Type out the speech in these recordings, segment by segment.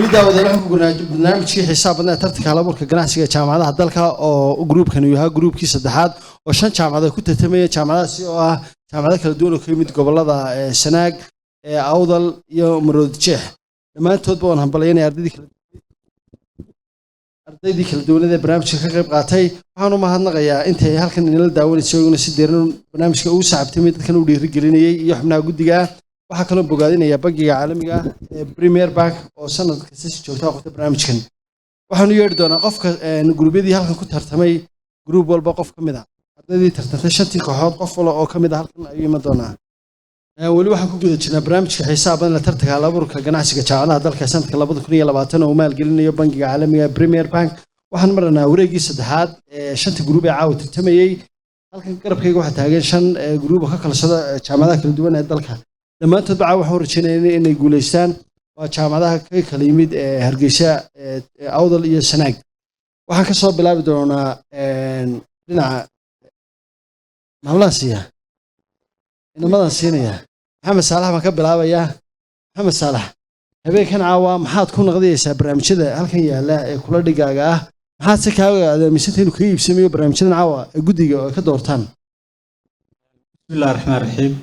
Weli daawadeen, waxaan ku gurnaa barnaamijkii xiisaha badnaa ee tartanka halabuurka ganacsiga ee jaamacadaha dalka, oo gruubkan uu yahaa gruubkii saddexaad oo shan jaamacadood ku tartamaya, jaamacadahaasi oo ah jaamacado kala duwan oo ka yimid gobolada Sanaag, Awdal iyo Maroodi Jeex. Dhammaantoodba waan hambalyaynaya ardaydii kala duwaneed ee barnaamijka ka qayb qaatay. Waxaan u mahadnaqayaa intay halkan inala daawanayso, iyaguna si deeran barnaamijka ugu sacabtamay, dadkan u dhiirigelinayay iyo xubnaha guddiga ah. Waxaa kaloo bogaadinaya bangiga caalamiga ah ee Premier Bank oo sanad kasta si joogta ah qabta barnaamijkan. Waxaanu yeedhi doonaa qofka guruubyadii halkan ku tartamay, gruub walba qof ka mid ah ardaydii tartantay, shantii kooxood qof walba oo ka mid ah halkan ayuu iman doonaa. Weli waxaan ku guda jirnaa barnaamijka xiisaha badan ee tartanka halabuurka ganacsiga jaamacadaha dalka sanadka 2020 oo uu maalgelinayo bangiga caalamiga ee Premier Bank. Waxaan maranaa wareeggii saddexaad ee shanta gruub ee caawa tartamayey. Halkan garabkayga waxaa taagan shan gruub oo ka kala socda jaamacadaha kala duwan ee dalka. Dhammaantoodba caawa waxaan u rajeynaya inay guuleystaan. Waa jaamacadaha ka kala yimid ee Hargeysa, Awdal iyo Sanaag. Waxaan ka soo bilaabi doonaa dhinaca maamlaan siiya, inamadan siinaya. Maxamed Saalax baan ka bilaabayaa. Maxamed Saalax, habeenkan caawa maxaad ku naqdiyeysaa barnaamijyada halkan yaalla ee kula dhigaaga ah? Maxaad se kaaga aaminsanta inuu kaga iibsamayo barnaamijyadan caawa ee guddiga oo ay ka doortaan? Bismillahi raxmaan raxiim.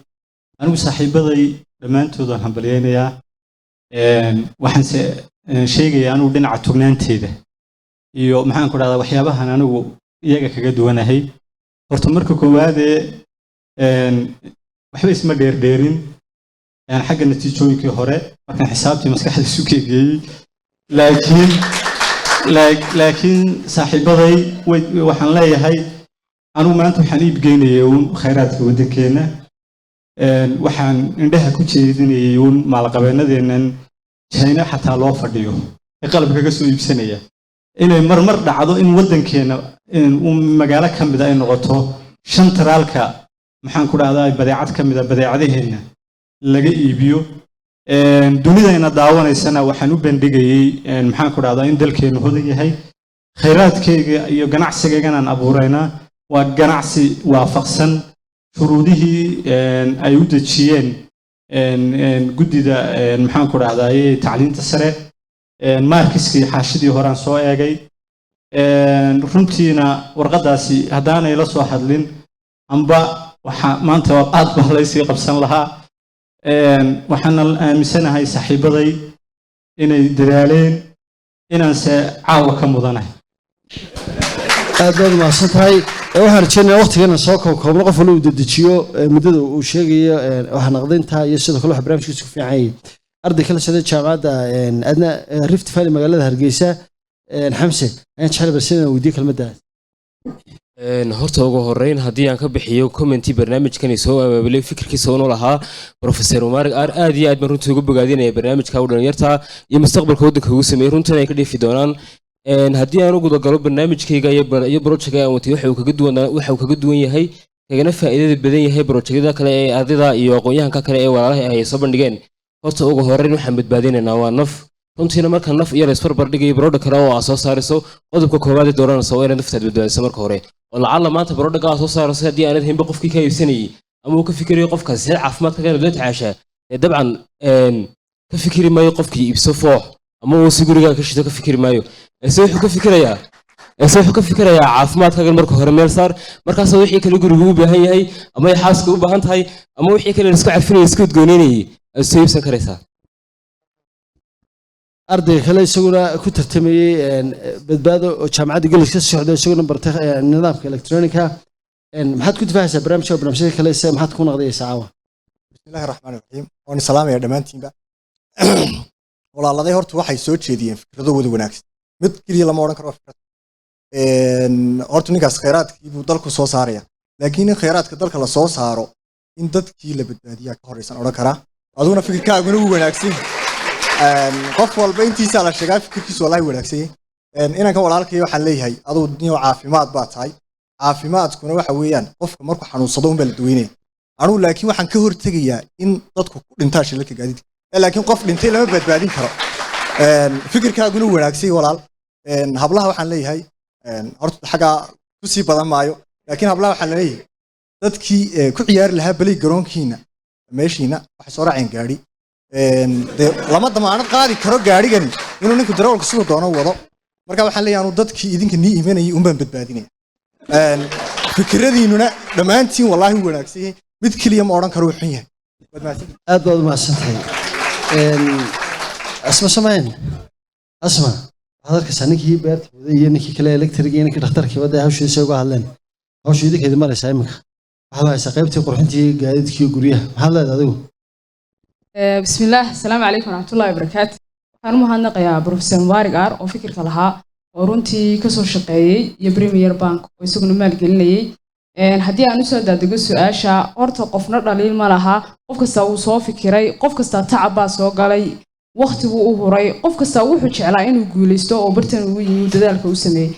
Anigu saaxiibaday dhammaantood waan hambalyaynayaa. Waxaanse sheegayaa anigu dhinaca tugnaanteeda iyo, maxaan ku dhahdaa, waxyaabahan anigu iyaga kaga duwanahay. Horta marka koowaadee, waxba isma dheerdheerin xagga natiijooyinkii hore markaan xisaabtii maskaxda isu geegeeyey, laakiin saaxiibaday waxaan leeyahay anigu maanta waxaan iibgeynayay uun khayraadka waddankeenna. Waxaan indhaha ku jeedinayay uun maalqabeennadeennan China xataa loo fadhiyo ee qalabka ka soo iibsanaya, inay marmar dhacdo in waddankeenna uu magaalo ka mida ay noqoto shantaraalka, maxaan ku dhahdaa, badeecad ka mida badeecadaheenna laga iibiyo. Dunidayna daawanaysana waxaan u bandhigayey, maxaan ku dhahdaa, in dalkeennu hodan yahay, khayraadkayga iyo ganacsigayganaan abuuraynaa waa ganacsi waafaqsan shuruudihii ay u dejiyeen guddida, maxaan ku dhahdaye, tacliinta sare. Markiskii xaashidii horaan soo eegay. Runtiina warqaddaasi haddaanay la soo hadlin amba waxa maanta aad baa laysii qabsan lahaa. Waxaana aaminsanahay saaxiibaday inay dadaaleen, inaanse caawa ka mudanahay. Aad baad umahadsan tahay. Waxaan rajeynayaa waqtigana soo koobkoobno, qof walba uu dedejiyo muddada uu sheegayo wax naqdinta iyo sidoo kale waxa barnaamijkiisa ku fiican yahay. Arday kala socday jaamacadda Adna Rift Valley, magaalada Hargeysa, Xamse ayaan jecel balse inaan weydiiyo kelmaddaas. Horta ugu horeyn, haddii aan ka bixiyo comment, barnaamijkani soo abaabulay fikirkiisa unu lahaa Professor Mubaarak Aar, aad iyo aad baan runtii ugu bogaadinaya barnaamijka u dhalinyarta iyo mustaqbalka waddanka ugu sameeyey, runtan ay ka dheefi doonaan. Haddii aan u gudagalo barnaamijkayga iyo projectka aan watay, waxa uu kaga duwan yahay, kagana faa'iidada badan yahay projectyada kale ee ardayda iyo aqoon-yahanka kale ee walaalaha ay soo bandhigeen, horta ugu horeyn waxaan badbaadinaynaa waa naf. Runtiina marka naf iyo laysbarbar dhigayo product kale oo aad soo saarayso, qodobka koowaad ee dooranaysa waa inaad naftaad badbaadiso marka hore. Oo lacalla maanta productka aad soo saarayso haddii aanad haynba qofkii ka iibsanayay ama uu ka fikirayo qofkaas see caafimaadka kana la tacaashaa, ee dabcan ka fikiri maayo qofkii iibso foox ama uu si gurigaa ka shito ka fikiri maayo. Ese wuxuu ka fikirayaa caafimaadkaagan marka hore meel saar, markaasoo wixii kale gurigu u baahan yahay ama ay xaaska u baahan tahay ama wixii kale la isku carfinaya, isku udgooneynayay, aad soo iibsan karaysaa. Ardayga kale isaguna ku tartamayey, Badbaado, oo jaamacadda Golis ka socda, isaguna bartay nidaamka electronica, maxaad ku difaacaysaa barnaamijka barnaamijyada kale se maxaad ku naqdiyaysaa caawa? Bismillahi raxmaani raxiim. Waan salaamaya dhammaantiinba. Walaaladay horta waxay soo jeediyeen fikrado wada wanaagsan, mid keliya lama odhan karo waa fikrad. Horta ninkaas khayraadkii buu dalku soo saaraya, laakiin in khayraadka dalka la soo saaro in dadkii la badbaadiyaa ka horreysan odhan karaa. Adiguna fikirkaaguna wuu wanaagsan yahay. Qof walba intiisaa la sheegaa, fikirkiisu wallahi wanaagsan yahay. Inankan walaalkay waxaan leeyahay, aduu nin caafimaad baa tahay, caafimaadkuna waxa weeyaan qofka markuu xanuunsado unbaa la daweynaya. Anugu laakiin waxaan ka hortegayaa in dadku ku dhintaan shilalka gaadiidka. Laakiin qof dhintay lama badbaadin karo. Fikirkaaguna wanaagsan yahay, walaal. Hablaha waxaan leeyahay, horta xaggaa kusii badan maayo, laakiin hablaha waxaan leeyahay dadkii ku ciyaari lahaa belay garoonkiina meeshiina waxay soo raaceen gaadhi. Dee lama damaanad qaadi karo gaadhigani inuu ninku darawalka siduu doono wado. Marka waxaan leeyahay, anu dadkii idinka nii imanayay unbaan badbaadinaya. Fikradiinuna dhammaantiin wallaahi wuu wanaagsan yahay, mid keliya ma odhan karo wuu xun yahay. Waad mahadsantihiin. Aad baad umahadsantahay. Asma samayn, Asma, waxaad arkaysaa ninkii beerta waday iyo ninkii kale electric iyo ninkii dhakhtarkii wadda hawshiisa uga hadleen. Hawshu idinkeedi maraysaa iminka. Waxaad haysaa qaybtii qurxintii gaadiidkii iyo guryaha. Maxaad leedahay adigu? Bismillaah, asalaamu calaykum waraxmatullahi wabarakaatu. Waxaan u mahadnaqayaa Professor Mubaarik Aar oo fikirka lahaa oo runtii kasoo shaqeeyey, iyo Premier Bank oo isaguna maalgelinayey. Haddii aan usoo daadego su-aasha, horta qofna dhaliil ma laha. Qof kastaa wuu soo fikiray, qof kastaa tacab baa soo galay, waqti buu u huray, qof kastaa wuxuu jeclaa inuu guuleysto oo bartan ugu yimi dadaalka u sameeyey.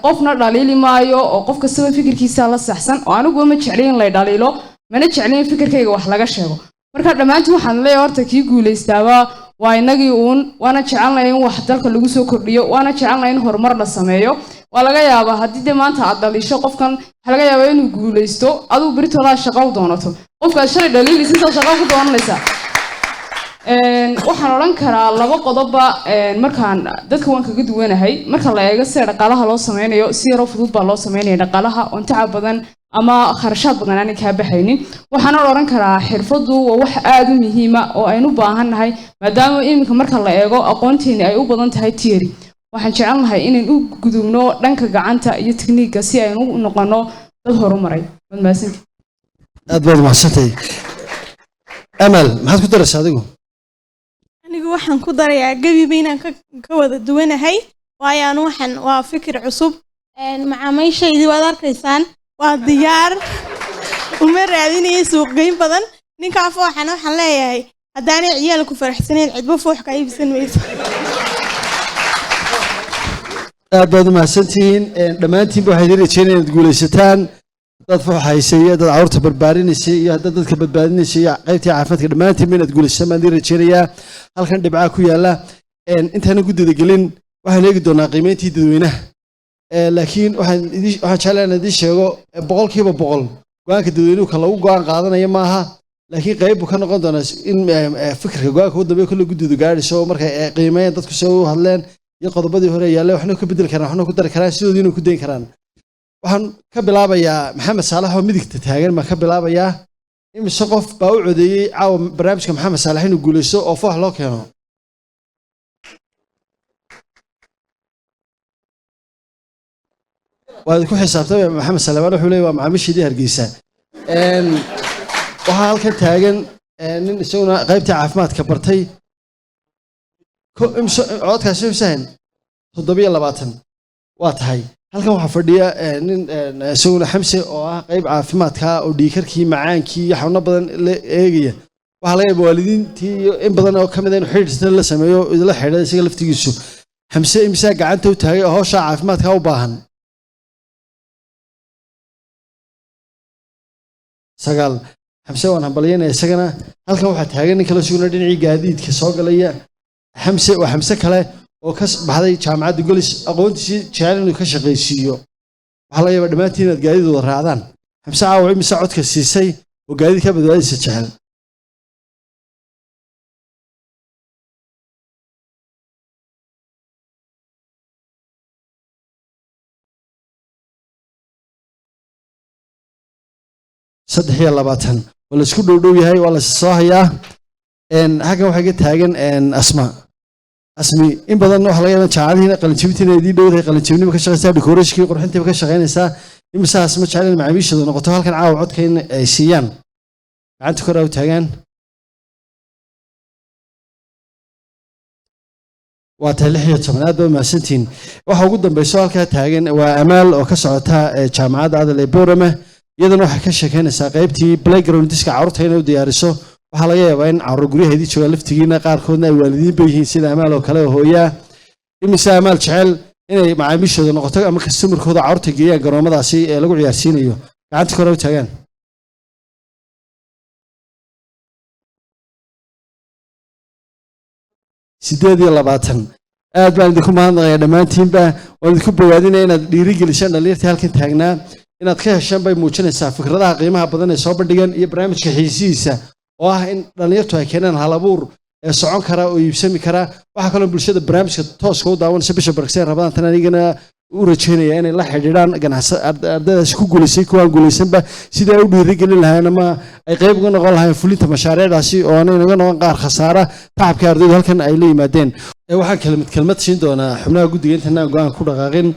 Qofna dhaliili maayo oo qof kastaba fikirkiisa la saxsan, oo anigu ma jecli in lay dhaliilo, mana jecli in fikirkayga wax laga sheego. Marka dhammaantiin waxaan leeyahay, horta kii guuleystaaba waa inagii uun. Waana jecelnahay in wax dalka lagu soo kordhiyo, waana jecelnahay in horumar la sameeyo. Waa laga yaabaa haddii dee maanta aad dhaliisho qofkan, waxaa laga yaabaa inuu guuleysto, aduu beritoodaa shaqo u doonato. Qofkaad shalay dhaliilaysa shaqo ku doonanaysaa. Waxaan odhan karaa laba qodobba. Markaan dadka waan kaga duwanahay, marka la eego sida dhaqaalaha loo sameynayo, si yaroo fudud baa loo sameynaya dhaqaalaha, oon tacab badan ama kharashaad badan aanay kaa baxaynin. Waxaan odhan karaa xirfadu waa wax aada u muhiima oo aynu u baahan nahay, maadaama iminka marka la eego aqoonteeni ay u badan tahay theory. Waxaan jecelnahay inayn u gudubno dhanka gacanta iyo technique-ga si aynu u noqono dad horumaray. Waad mahadsantihi. Aad baad umahadsantahay. Amal, maxaad ku daraysaa adigu? Anigu waxaan ku darayaa gebiba inaan ka wada duwanahay, waayo anu waxaan waa fikir cusub. Macaamiishaydii waad arkaysaan, waa diyaar, uma raadinaya suuqgeyn badan. Ninkaa fooxana waxaan leeyahay, haddaanay ciyaalku faraxsanayn, cidbo foox ka iibsan mayso. Aad baad umahadsantihiin dhammaantiinba. Waxaan idin rajeynaya inaad guulaysataan, haddaad fooxaysay iyo haddaad carruurta barbaarinaysay iyo haddaad dadka badbaadinaysay iyo qaybtii caafimaadka. Dhammaantiinba inaad guulaysataan baan idin rajeynayaa. Halkan dhibcaa ku yaalla. Intaana guddida gelin, waxaan eegi doonaa qiimeyntii dadweynaha. Laakiin waxaan jeclahay inaan idiin sheego, 100% go-aanka dadweynuhu ka lagu go-aan qaadanayo maaha, laakiin qayb buu ka noqon doonaa in fikirka go-aanka ugu dambeeya kolle guddidu gaadhayso markay qiimeeyaan dadku si u hadleen iyo qodobadii hore yaalle. Waxna ka bedeli karaan, waxna ku dari karaan, sidoodii inay ku dayn karaan. Waxaan ka bilaabayaa Maxamed Saalax oo midigta taagan baan ka bilaabayaa. Imise qof baa u codeeyey caawa barnaamijka Maxamed Saalax inuu guuleysto oo foox loo keeno? Waa idinku xisaabtamaya. Maxamed Salebaan wuxuu leeyahy waa macaamiishiidii Hargeysa. Waxaa halkan taagan nin isaguna qaybtii caafimaadka bartay. Codkaasi imsahan 27 waa tahay. Halkan waxaa fadhiya nin isaguna Xamse oo ah qayb caafimaadka oo dhiigkarkii, macaankii iyo xanuuno badan la eegaya. Waxaa laga yaaba waalidiintii iyo in badan oo ka mid a inuu xidhiidhsan la sameeyo, idla xidha isaga laftigiisu. Xamse imsaa gacanta u taagay oo hawshaa caafimaadka u baahan? 9. Xamse waan hambalyanaya isagana. Halkan waxaa taagan nin kale isaguna dhinacii gaadiidka soo galaya. Xamse waa Xamse kale oo ka baxday jaamacadda Golis, aqoontiisii jecel inuu ka shaqaysiiyo. Waxaa laga yaabaa dhammaantiin inaad gaadiid wada raacdaan. Xamse caawa imise codka siisay oo gaadiid ka badbaadaysa jecel? 23. Waa la isku dhow dhow yahay, waa la soo hayaa. Halkan waxaa iga taagan Asma. Asmi, in badan waxaa laga yaabaa jaamacadihiina qalinjabintiina idiin dhowdahay, qalinjabinima ka shaqaysaa, decoration-kii, qurxintiiba ka shaqaynaysaa. Imise Asma jecel in macaamiishooda noqoto halkan caawa codka in ay siiyaan? Gacanta kor u taagaan. Waa tahay, 16. Aad baa mahadsantihiin. Waxa ugu dambeyso halkaa taagan waa Amaal oo ka socota jaamacadda Adal ee Boorama. Iyadana waxay ka sheekeynaysaa qaybtii playground diska carruurta inay u diyaariso. Waxaa laga yaabaa in carruur guryaha idin joogaan laftigiina, qaarkoodna ay waalidiin ba yihiin sida Amaal oo kale oo hooyaa. Imise Amaal jecel inay macaamiishooda noqoto ama customer-kooda carruurta geeyaan garoomadaasi ee lagu ciyaarsiinayo? Gacanta kore u taagaan. 28. Aad baan idinku mahadnaqayaa dhammaantiinba. Waan idinku bogaadinaya inaad dhiirigelisaan dhalinyartii halkan taagnaa. Inaad ka heshaan bay muujinaysaa fikradaha qiimaha badan ee soo bandhigan iyo barnaamijka xiisihiisa. Oo ah in dhallinyartu ay keenaan halabuur ee socon kara oo iibsami kara. Waxaa kaloo bulshada barnaamijka tooska u daawanaysa bisha barakeysan Ramadaan tan anigana u rajeynaya inay la xidhiidhaan ganacsa ardaydaasi ku guulaysay, kuwaan guulaysanba, sidii ay u dhiirigelin lahaayeen ama ay qayb uga noqon lahaayeen fulinta mashaariicdaasi oo aanay naga noqon qaar khasaara tacabka ardaydu halkan ay la yimaadeen. Waxaan kelmad kelmad siin doonaa xubnaha guddiga intaanaan go'aan ku dhaqaaqin.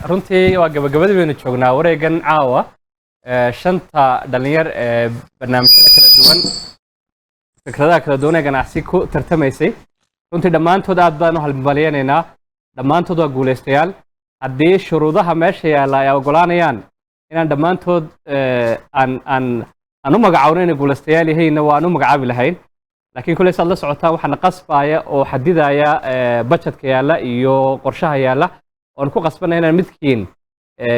Runtii waa gabagabadii baynu joognaa wareegan caawa. Shanta dhalinyar ee barnaamijyada kala duwan, fikradaha kala duwan ee ganacsi ku tartamaysay, runtii dhammaantood aad baan u hambalyaynaynaa. Dhammaantood waa guulaystayaal. Haddii shuruudaha meesha yaalla ay oggolaanayaan inaan dhammaantood aan u magacaawno inay guulaystayaal yihiinna, waan u magacaabi lahayn, laakiin kulley saad la socotaan waxaana qasbaya oo xadidaya budgetka yaalla iyo qorshaha yaalla, oon ku qasbanay inaan midkiin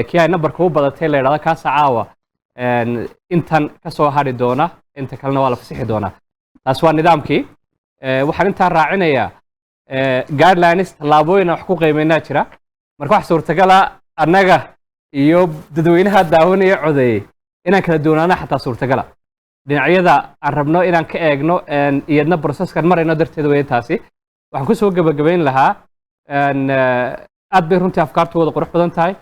kii ay nambarka u badatay la yidhahdo kaasa caawa intan ka soo hadhi doona, inta kalena waa la fasixi doonaa. Taas waa nidaamkii. Waxaan intaa raacinayaa guidelines, tallaabooyin aan wax ku qiimeynaa jira. Marka wax suurtagala annaga iyo dadweynaha daawanaya codeeyey inaan kala duwanaana xataa suurtagala dhinacyada aan rabno inaan ka eegno iyadna processkan marayno darteed weeye taasi. Waxaan kusoo gebagabayn lahaa, aad bay runtii afkaartu wada qurux badan tahay.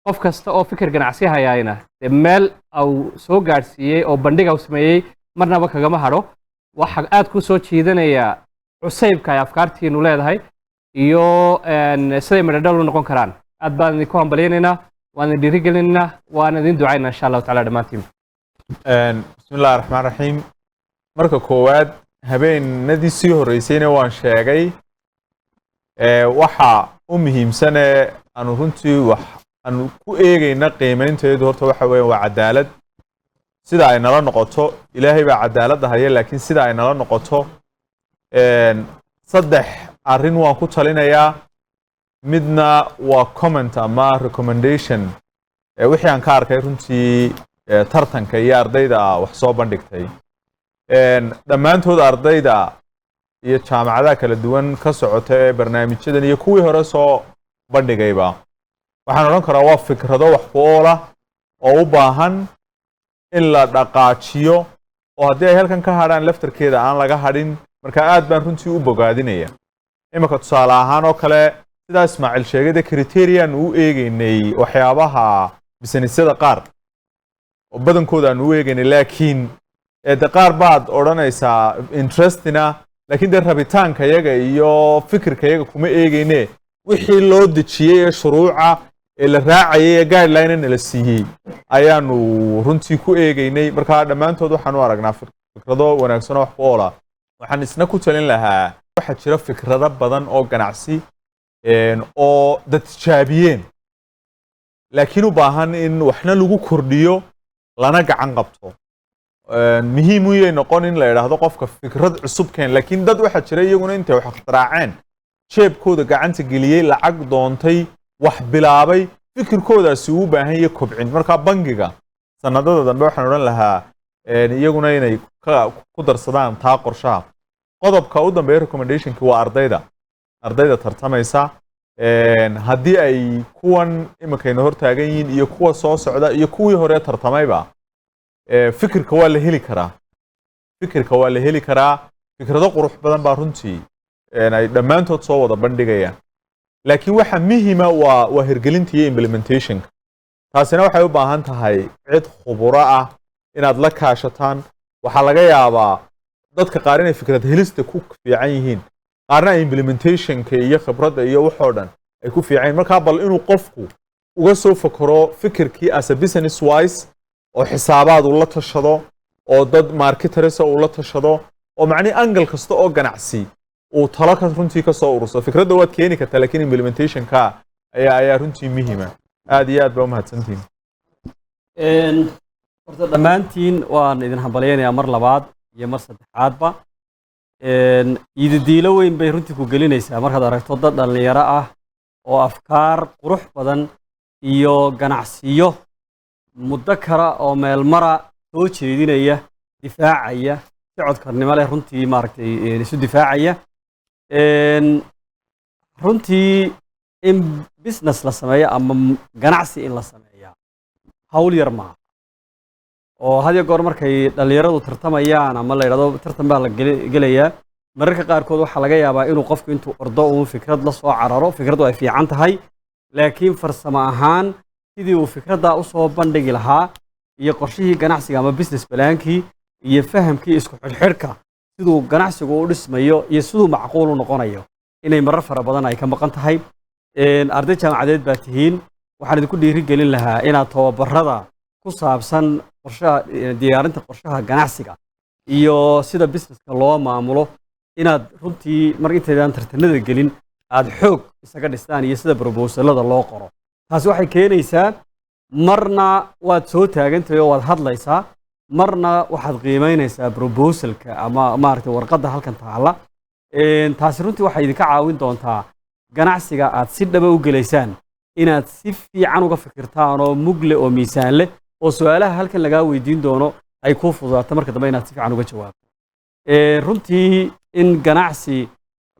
Qof kasta oo fikir ganacsi hayaayna dee meel au soo gaadhsiiyey oo bandhiga u sameeyey marnaba kagama hadho. Waxa aad ku soo jiidanaya cusaybka ay afkaartiinu leedahay iyo siday midhodhal u noqon karaan. Aad baan idinku hambalyaynaynaa, waan idin dhiirigelinaynaa, waan idin ducaynaa insha Allahu tacala dhammaantiin. Bismi illahi raxmaan raxiim. Marka koowaad, habeenadii sii horreysayna waan sheegay, waxa u muhiimsanee aanu runtii wax aanu ku eegayna qiimaynteedu horta waxa weeye waa cadaalad. Sida ay nala noqoto, Ilaahay baa cadaaladda haya, laakiin sida ay nala noqoto, saddex arrin waan ku talinayaa, midna waa comment ama recommendation wixii aan ka arkay runtii tartanka iyo ardayda wax soo bandhigtay. Dhammaantood ardayda iyo jaamacadaha kala duwan ka socota ee barnaamijyadan iyo kuwii hore soo bandhigayba, waxaan odhan karaa waa fikrado wax ku oola oo u baahan in la dhaqaajiyo, oo haddii ay halkan ka hadhaan laftarkeeda aan laga hadhin. Marka aad baan runtii u bogaadinaya. Iminka tusaale ahaan oo kale, sidaa Ismaaciil sheegay, dee criteriaan u eegeynay waxyaabaha businessyada qaar oo badankooda aan u eegeynay, laakiin de qaar baad odhanaysaa interestina, laakiin dee rabitaanka yaga iyo fikirka yaga kuma eegeyne, wixii loo dejiyey ee shuruuca ee la raacayay ee guideline nala siiyey ayaanu runtii ku eegeynay. Marka dhammaantood waxaan u aragnaa fikrado wanaagsan oo wax ku oola. Waxaan isna ku talin lahaa, waxaa jira fikrado badan oo ganacsi oo dad tijaabiyeen, laakiin u baahan in waxna lagu kordhiyo lana gacan qabto. Muhiim u yay noqon in la idhaahdo qofka fikrad cusub keen, laakiin dad waxaa jira iyaguna intay wax ikhtiraaceen jeebkooda gacanta geliyey, lacag doontay, wax bilaabay, fikirkoodaasi uu u baahan yahay kobcin. Marka bangiga sanadada dambe waxaan odhan lahaa iyaguna inay ku darsadaan taa qorshaha. Qodobka u dambeeya, recommendationki, waa ardayda tartamaysa. Haddii ay kuwan iminkayna hortaagan yihiin iyo kuwa soo socda iyo kuwii hore tartamayba, fikirka waa la heli karaa, fikirka waa la heli karaa. Fikrado qurux badan baa runtii ay dhammaantood soo wada bandhigayaan, laakiin waxa muhima waa hirgelinta iyo implementationka. Taasina waxay u baahan tahay cid khuburo ah inaad la kaashataan. Waxaa laga yaabaa dadka qaar inay fikrad helista ku fiican yihiin, qaarna ay implementationka iyo khibradda iyo waxoo dhan ay ku fiican yihiin. Markaa bal inuu qofku uga soo fakero fikirkii as a business wise, oo xisaabaad uu la tashado, oo dad marketers uu la tashado, oo macnihi angle kasta oo ganacsi uu talo ka runtii ka soo urursado. Fikradda waad keeni kartaa, laakiin implementationka ayaa runtii muhiima. Aad iyo aad baa umahadsantihin. Horta dhammaantiin waan idin hambalyaynayaa mar labaad iyo mar saddexaadba. Iididiilo weyn bay runtii ku gelinaysaa markaad aragto dad dhallinyaro ah oo afkaar qurux badan iyo ganacsiyo muddo kara oo meelmara soo jeedinaya, difaacaya si codkarnimo leh, runtii maaragtay isu difaacaya. Runtii in business la sameeyo ama ganacsi in la sameeyaa hawl yar maaha. Oo had iyo goor markay dhallinyaradu tartamayaan ama la yidhahdo tartan baa la gelayaa, mararka qaarkood waxaa laga yaabaa inuu qofku intuu ordo uun fikrad la soo cararo. Fikraddu ay fiican tahay, laakiin farsamo ahaan sidii uu fikraddaa usoo bandhigi lahaa iyo qorshihii ganacsiga ama business plankii iyo fahamkii isku xidhxidhka siduu ganacsigu u dhismayo iyo siduu macquul u noqonayo inay marar fara badan ay ka maqan tahay. Arday jaamacadeed baa tihiin. Waxaan idinku dhiiri gelin lahaa inaad tababarada ku saabsan qorshaha, diyaarinta qorshaha ganacsiga iyo sida businesska loo maamulo inaad runtii mar intaydaan tartanada gelin aad xoog isaga dhistaan iyo sida proposalada loo qoro. Taasi waxay keenaysaa marna waad soo taagantahay oo waad hadlaysaa, marna waxaad qiimeynaysaa proposalka ama maaragtay warqadda halkan taalla. Taasi runtii waxay idinka caawin doontaa ganacsiga aad si dhaba u gelaysaan inaad si fiican uga fikirtaan oo mugle oo miisaan leh, oo su-aalaha halkan lagaa weydiin doono ay kuu fududaato marka dambe inaad si fiican uga jawaabto. Runtii in ganacsi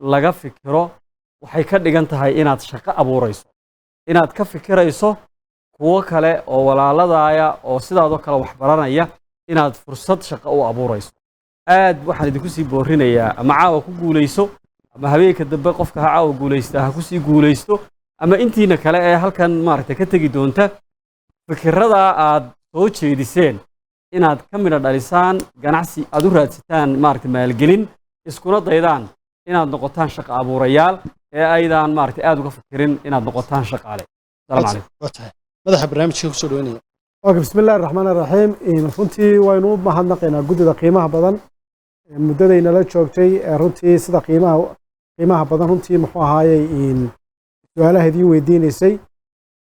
laga fikiro waxay ka dhigan tahay inaad shaqo abuurayso, inaad ka fikirayso kuwo kale oo walaaladaaya oo sidaadoo kale wax baranaya, inaad fursad shaqo u abuurayso. Aad waxaan idinku sii boorinayaa, ama caawa ku guulayso ama habeenka dambe qofka ha caawa guulaystaa ha kusii guulaysto, ama intiina kale ee halkan maaragtay ka tegi doonta, fikirada aad soo jeediseen inaad ka midho dhalisaan, ganacsi aad u raadsataan, maaragtay maalgelin, iskuna daydaan inaad noqotaan shaqo abuurayaal ee aydaan maaragtay aad uga fikirin inaad noqotaan shaqaale. Asalaamu calaykum. Waa tahay, madaxa barnaamijka kusoo dhaweynaya. Okay, bismi illaahi raxmaan raxiim. Runtii waynu u mahadnaqaynaa guddida qiimaha badan ee muddadaynala joogtay ee runtii sida qiimaha badan runtii muxuu ahaayey su-aalaha idiin weydiinaysay.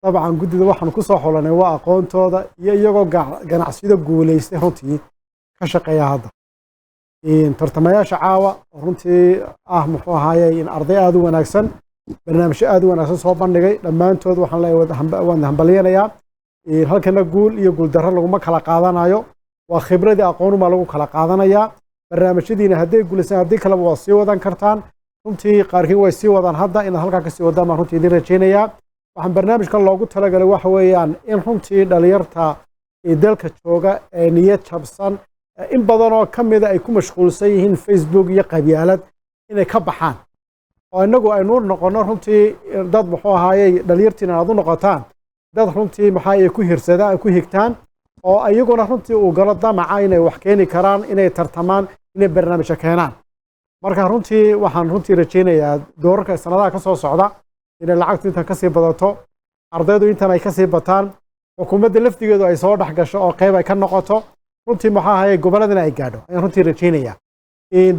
Dabcan guddida waxaanu ku soo xulanay waa aqoontooda iyo iyagoo ganacsiyada guulaystay runtii ka shaqeeya hadda. Tartamayaasha caawa oo runtii ah muxuu ahaayey arday aada u wanaagsan, barnaamijyo aada u wanaagsan soo bandhigay, dhammaantood waxaan leeyahay waan hambalyanayaa. Halkana guul iyo guuldarro laguma kala qaadanayo, waa khibradii aqoonubaa lagu kala qaadanayaa. Barnaamijyadiina hadday guulaystaan, haddii kaleba waa sii wadan kartaan. Runtii qaarkiin way sii wadaan hadda, inaad halkaa kasii wadaan baan runtii idin rajaynayaa. Waxaan barnaamijkan loogu talagalay waxa weeyaan in runtii dhalinyarta dalka jooga ee niyad jabsan, in badan oo ka mida ay ku mashquulsan yihiin Facebook iyo qabyaalad, inay ka baxaan oo innagu aynu noqono runtii dad muxuu ahaayey dhalinyartiina aad u noqotaan dad runtii maxaa ku hirsadaan, ku higtaan, oo iyaguna runtii uu galo damaca inay wax keeni karaan, inay tartamaan, inay barnaamijyo keenaan. Marka runtii waxaan runtii rajaynayaa doorarka sanadaha ka soo socda inay lacagtu intan kasii badato, ardaydu intan ay kasii bataan, xukuumadda laftigeedu ay soo dhex gasho oo qayb ay ka noqoto, runtii maxaa ahaye gobolladana ay gaadho ayaan runtii rajaynayaa.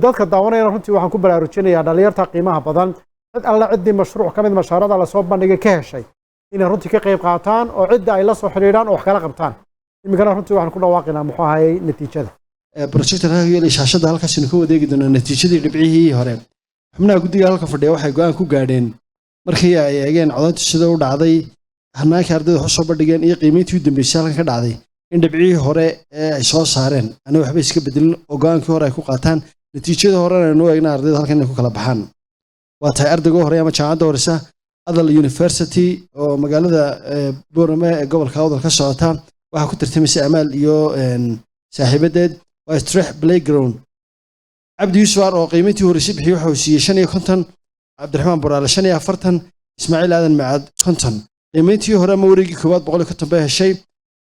Dadka daawanayana runtii waxaan ku baraarujinayaa dhalinyarta qiimaha badan, cid alle ciddii mashruuc ka mid mashaariicda lasoo bandhigay ka heshay inay runtii ka qayb qaataan oo cidda ay la soo xidhiidhaan oo wax kala qabtaan. Iminkana runtii waxaan ku dhawaaqaynaa muxuu ahayey natiijada. Projector halka yeelay shaashadda, halkaasinu ka wadeegi doonaa natiijadii dhibcihii hore. Xubnaha guddiga halka fadhiya waxay go'aan ku gaadheen markii ay eegeen codayntu sida u dhacday, hanaankii ardayda wax u soo bandhigeen iyo qiimeyntii u dambeysay halkan ka dhacday, in dhibcihii hore ee ay soo saareen aniga waxba iska bedelin oo go'aankii hore ay ku qaataan. Natiijada horena aynu eegna ardayda halkan inay ku kala baxaan. Waa tahay, ardayga hore ama jaamacadda horeysa, Adal University oo magaalada Boorame ee gobolka Awdal ka socota, waxaa ku tartamaysa Amaal iyo saaxiibadeed, waa Strix Playground. Cabdi Yuusuf Ar oo qiimeyntii horreysay bixiyey waxa uu siiyey 55, Cabdiraxmaan Buraale 45, Ismaaciil Aadan Macaad 50. Qiimeyntii hore ama wareegii koowaad 150 bay heshay.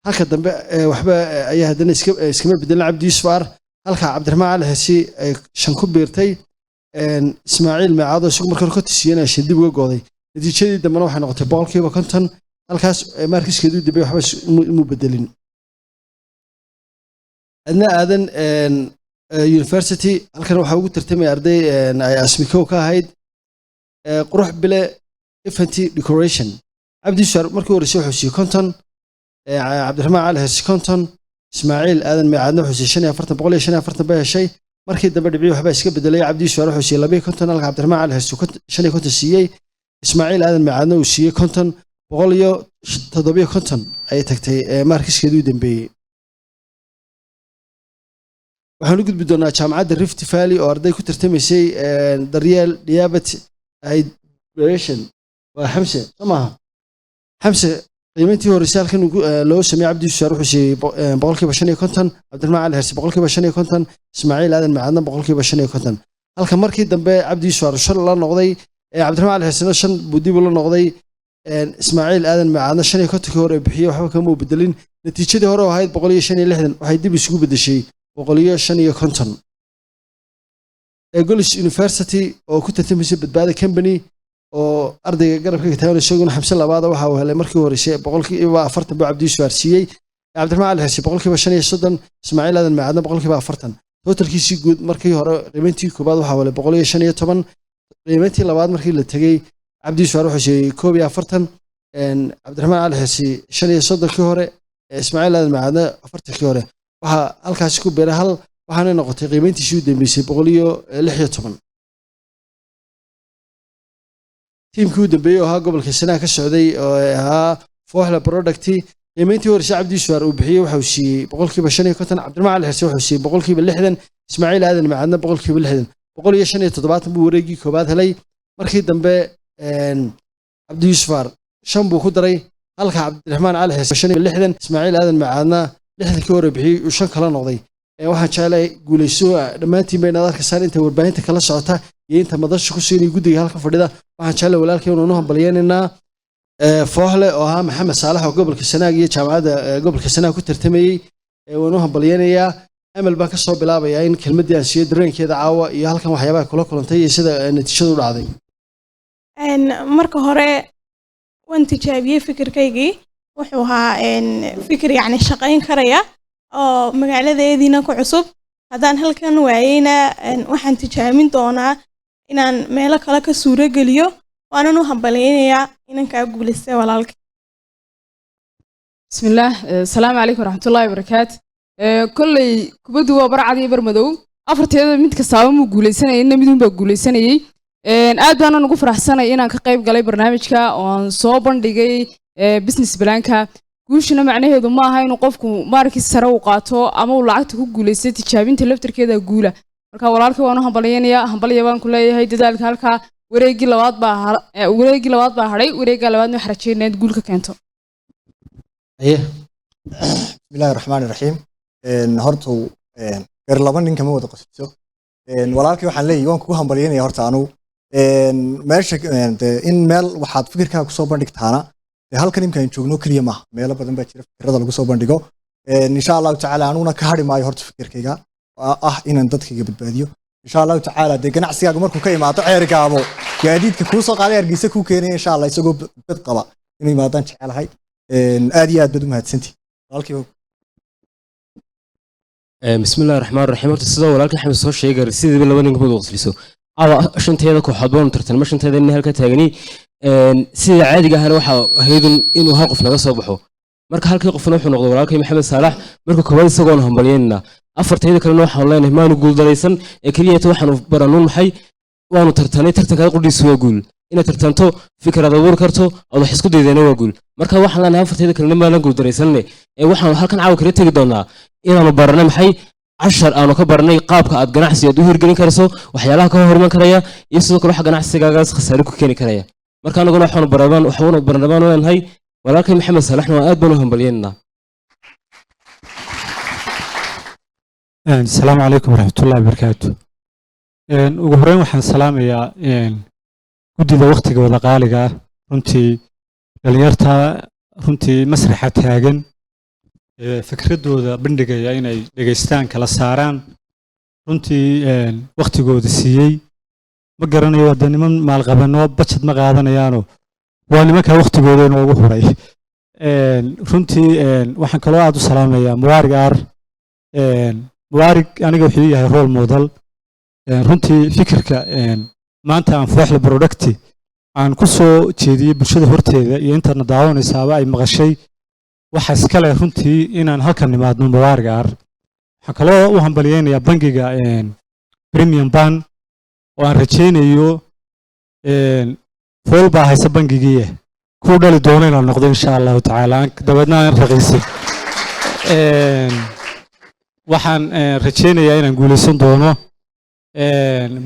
Halka dambe waxba ayaa haddana iskama bedelin Cabdi Yuusuf Ar, halka Cabdiraxmaan Cali Xesi ay 5 ku biirtay. Ismaaciil Macaad oo isagu marka hore 50 siiyeen ay 5 dib uga gooday. Natiijadii dambena waxay noqotay 50%. Halkaas markiskeedii dambe waxba imu bedelin. Adna Aadan University, halkan waxaa ugu tartamaya arday ay asmikow ka ahayd, Qurux Bile Event Decoration. Cabdi Yuusuf markii horreysay wuxuu siiyey 50, Cabdiraxmaan Cali Xesi 50, Ismaaciil Aadan Meecaadna wuxuu siiyey 45, 145 bay heshay. Markii dambe dhibcii waxbaa iska bedelay. Cabdi Yuusuf wuxuu siiyey 52, halka Cabdiraxmaan Cali Xesi 55 siiyey, Ismaaciil Aadan Meecaadna uu siiyey 50, 157 ayay tagtay markiskeedii u dambeeyey. Waxaan u gudbi doonaa jaamacadda Rift Valley oo arday ku tartamaysay, Daryeel Diabetes Hydration. Waa Xamse, soo maaha Xamse? Qiimayntii horeyse halkan loo sameeyey, Cabdi Yuusuf wuxuu siiyey 55%, Cabdiraxmaan Cali Herse 55%, Ismaaciil Aadan Macaadna 55%, halka markii dambe Cabdi Yuusuf 5 la noqday, Cabdiraxmaan Cali Hersena 5 buu dib ula noqday, Ismaaciil Aadan Macaadna 55kii hore bixiyey waxba kama uu bedelin. Natiijadii hore oo ahayd 165 waxay dib isugu bedeshay 155. Golis University oo ku tartamaysa Badbaada Company oo ardayga garabka ka taagan isaguna Xamse labaada, waxa uu helay markii horeysay 40% buu Cabdi Yuusuf siiyey, Cabdiraxmaan Cali Xirsi 35%, Ismaaciil Aadan Macaadna 40%. Totalkiisii guud markii hore, qiimayntii koobaad, waxa uu helay 115. Qiimayntii labaad markii la tegey, Cabdi Yuusuf wuxuu siiyey 41, Cabdiraxmaan Cali Xirsi 35kii hore, Ismaaciil Aadan Macaadna 40kii hore. Waxaa halkaasi ku beeray hal, waxaana noqotay qiimayntiisii u dambeysay 116. Tiimkii u dambeeyey oo ahaa gobolka Sanaag ka socday oo ahaa Fooxle Product, qiimayntii horeyse Cabdi Yuusuf uu bixiyey waxa uu siiyey 55%, Cabdiraxmaan Cali Xirse wuxuu siiyey 60%, Ismaaciil Aadan Macaadna 60%. 175 buu wareegii koobaad helay. Markii dambe Cabdi Yuusuf 5 buu ku daray, halka Cabdiraxmaan Cali Xirse 65, Ismaaciil Aadan Macaadna 60kii hore bixiyey uu 5 kala noqday. Waxaan jeclahay guulayso dhammaantiin ba inaad arkaysaan, inta warbaahinta kala socota iyo inta madasha ku sugan iyo guddiga halka fadhida. Waxaan jeclahay walaalkay inuu hambalyeynaynaa Fooxle oo ahaa Maxamed Saalax oo gobolka Sanaag iyo jaamacadda gobolka Sanaag ku tartamayey. Waan u hambalyeynayaa. Amal baan kasoo bilaabayaa in kelmaddii aan siiyo dareenkeeda caawa iyo halkan waxyaabaha kula kulantay iyo sida natiijadu u dhacday. Marka hore waan tijaabiyey fikirkaygii. Wuxuu ahaa fikir yacni shaqayn karaya oo magaaladeediina ku cusub. Haddaan halkan waayeyna, waxaan tijaabin doonaa inaan meelo kale ka suuro geliyo. Waanan u hambalyeynayaa inankaa guulaystay, walaalka. Bismillaah, asalaamu calaykum waraxmatullaahi wabarakaatu. Kolley kubaddu waa barcad iyo barmadow. Afarteeda mid kastaaba muu guuleysanayay, inna midun baa guuleysanayay. Aad baanan ugu faraxsanay inaan ka qayb galay barnaamijka oo aan soo bandhigay business planka. Guushuna macnaheedu ma aha inuu qofku maarkii sare u qaato ama uu lacagta ku guuleystay. Tijaabinta laftarkeeda guula. Marka walaalkii waan u hambalyaynayaa, hambalya baan ku leeyahay dadaalka halkaa. Wareeggii labaad baa hadhay. Wareegga labaadna waxaan rajeynaya inaad guul ka keento. Bismillahi raxmaani raxiim. Horta gar laba nin kama wada qosiso. Walaalkii waxaan leeyahay waan kugu hambalyeynaya. Horta anugu meesha in meel waxaad fikirkaaga kusoo bandhigtaana dee halkan imka aan joogno keliya maaha, meelo badan baa jira fikirada lagu soo bandhigo. Insha Allahu tacaala anuguna ka hadhi maayo horta fikirkayga ah inaan dadkayga badbaadiyo, insha Allahu tacaala. Dee ganacsigaaga markuu ka imaado Ceergaabo, gaadiidka kuu soo qaaday Hargeysa kuu keenaya, insha Allah isagoo bad qaba inuu imaadaan jecelahay. Aad iyo aad baad u mahadsantihi walaalkiiba. Bismillahi raxmaan raxiim. Horta sidoo walaalkii Axmed soo sheegay, sidiiba laba nin kuma wada qosliso. Caawa shanteeda kooxood baanu tartanma, shanteeda nin halka taagani. Sida caadiga ahana waxaa ahaydun inuu hal qof naga soo baxo. Marka halkii qofna wuxuu noqday walaalkay Maxamed Saalax. Marka koowaad isagoonu hambalyeynana, afartayda kalena waxaanu leenahay maanu guuldaraysan ee keliyata waxaanu baranuun maxay waanu tartanay. Tartankaa qudhiisu waa guul. Inaad tartanto, fikir aad abuuri karto, aad wax isku daydayna waa guul. Marka waxaan leenahay afartayda kalena maanan guuldaraysanne ee waxaanu halkan caawa kala tegi doonaa inaanu baranay maxay, cashar aanu ka baranay qaabka aad ganacsi aad u hirgelin karayso, waxyaalaha ka horman karaya iyo sidoo kale waxa ganacsigaagaas khasaare ku keeni karaya. Marka anaguna waxaanu barabaan waxaanu barnabaan u leenahay walaalkay Maxamed Saalaxna waa aad baan u hambalyeynaa. Asalaamu calaykum waraxmatullahi wabarakaatu. Ugu horreyn waxaan salaamayaa guddida waktigooda qaaliga ah, runtii dhalinyarta runtii masraxa taagan ee fikradooda bandhigaya inay dhegaystaan, kala saaraan, runtii waktigooda siiyey. Ma garanayo hadda niman maalqabano bajad ma qaadanayaano, waa nimanka waktigooda inoogu huray. Runtii waxaan kaloo aad u salaamayaa Mubaarig Aar. Mubaarig aniga wuxuu yahay role model. Runtii fikirka maanta aan Fooxle Product aan ku soo jeediyey bulshada horteeda iyo intana daawanaysaaba ay maqashay, waxa iskale runtii inaan halkan nimaadno Mubaarig Aar. Waxaan kaloo u hambalyeynayaa bangiga Premium Bank oo aan rajaynayo fool baa haysa bangigiiye kuu dhali doono inaan noqdo, insha Allahu tacaala, dabeedna aan raqiisin. Waxaan rajaynayaa inaan guulaysan doono,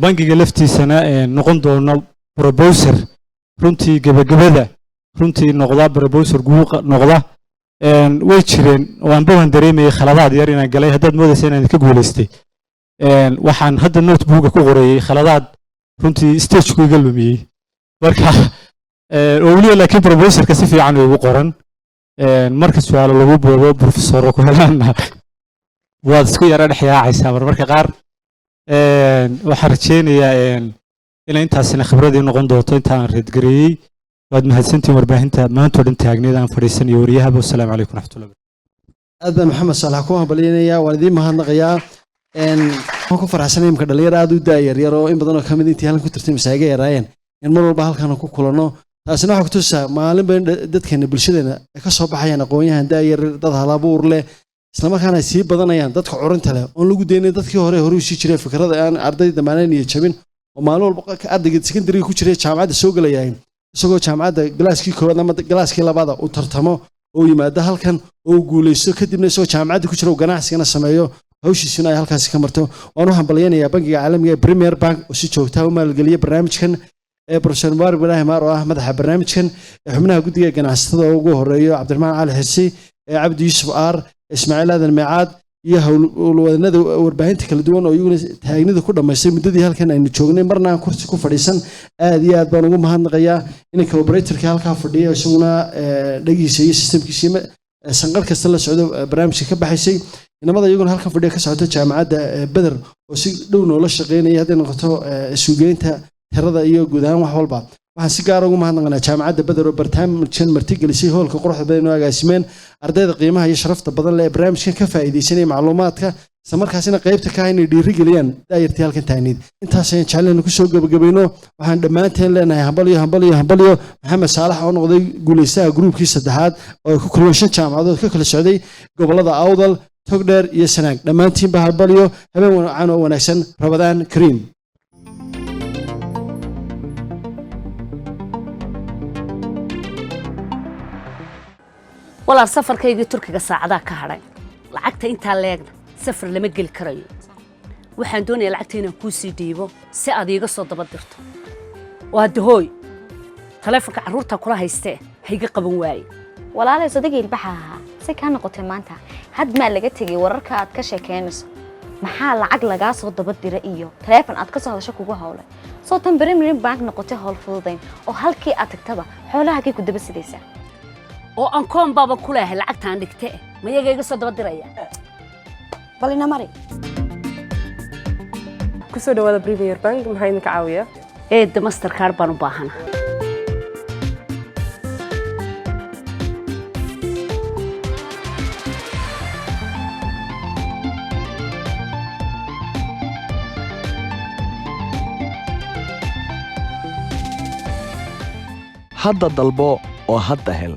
bangiga laftiisana noqon doono proposer runtii gebagabada. Runtii noqda proposal guul noqda. Way jireen oo aanba waan dareemayay khaladaad yar inaan galay. Haddaad moodaysa inaan ka guulaystay, waxaan hadda notebooka ku qorayay khaladaad runtii stageku iga lumiyey. Marka oo weliba laakiin proposalka si fiican ugu qoran. Marka su-aalo lagu boobo, professorro ku helaanna, waad isku yara dhex yaacaysaa marmarka qaar. Waxaan rajeynayaa inay intaasina khibradii noqon doonto inta aan reedgareeyey. Waad mahadsantihiin warbaahinta maantoo dhan taagneed aan fadhiisan iyo waryahaba. Wasalaamu calaykum waraxmatullahi. Aad baan Maxamed Saalax ku hambalyaynayaa, waan idiin mahadnaqayaa. Waxaan ku faraxsanay imka dhalinyaro aad u daa yaryar oo in badan oo kamid intii halkan ku tirtay masaaga yaraayeen in mar walba halkan ku kulanno. Taasina waxaa kutusaa maalinba in dadkeena, bulshadeena ay ka soo baxayaan aqoon-yahan daayar, dad halabuur leh, islamarkaana ay sii badanayaan dadka curinta leh, oon lagu daynin dadkii hore hore usii jiray fikrada aan ardayda damaanayn iyo jabin, oo maalin walba ardayga secondary ku jiray jaamacadda soo gelayahay, isagoo jaamacadda galaaskii koowaad ama galaaskii labaada uu tartamo oo yimaado halkan oo uu guuleysto, kadibna isagoo jaamacadda ku jira uu ganacsigana sameeyo, hawshiisuna ay halkaasi ka marto. Waan u hambalyaynayaa bangiga caalamiga ee Premier Bank oo si joogtaa u maalgeliya barnaamijkan, ee Professor Mubaarak Ibraahim Maar oo ah madaxa barnaamijkan, ee xubnaha guddiga ganacsatada oo ugu horeeyo Cabdiraxmaan Cali Xirsi, ee Cabdi Yuusuf Aar, Ismaaciil Aadan Meecaad iyo howlwadanada warbaahinta kala duwan oo iyaguna taagnida ku dhammaystay muddadii halkan aynu joognay, marna aan kursi ku fadhiisan. Aad iyo aad baan ugu mahadnaqayaa inanka operatorka halkaa fadhiya, isaguna dhagiisa iyo systemkiisa iyo sanqar kasta la socdo barnaamijka ka baxaysay. Inamada iyaguna halkan fadhiya ka socota jaamacadda Beder oo si dhow noola shaqeynaya hadday noqoto isugeynta tirada iyo guud ahaan wax walba. Waxaan si gaar ugu mahadnaqanaa jaamacadda Beder oo barnaamijkan martigelisay, hoolka quruxda badan oo agaasimeen, ardayda qiimaha iyo sharafta badan leh ee barnaamijkan ka faa'iidaysanaya macluumaadka, isla markaasina qaybta ka ah inay dhiirigeliyaan daayartii halkan taagneyd. Intaas ayaan jeclayna kusoo gebagabayno. Waxaan dhammaanteen leenahay hambalyo, hambalyo, hambalyo Maxamed Saalax oo noqday guulaystaha gruubkii saddexaad oo ay ku kulmeen shan jaamacadood ka kala socday gobollada Awdal, Togdheer iyo Sanaag. Dhammaantiinba hambalyo, habeen wacan oo wanaagsan, Ramadaan kariim. Walaal, safarkaygii Turkiga saacadaha ka hadhay, lacagta intaa leegna safar lama geli karayo. Waxaan doonayaa lacagta inaan kuu sii dhiibo si aad iiga soo daba dirto. Waa dahooy taleefonka carruurta kula haystee hayga qaban waaye. Walaalay, sodagii ilbaxa ahaa si kaa noqotay maanta. Had maa laga tegay wararka aad ka sheekeynayso? Maxaa lacag lagaa soo daba dira iyo taleefon aad ka soo hadasho kugu howlay? Soo tan Premier Bank noqotay howl fududayn oo halkii aad tagtaba xoolaha ku daba sidaysaa. Oo aan koon baaba ku leeyahay lacagtaan dhigte, mayaga iga soo daba diraya. Bal ina mari. Kusoo dhawaada Premier Bank, maxaa idinka caawiya? Eedda, Mastercard baan u baahana. Hadda dalbo oo hadda hel.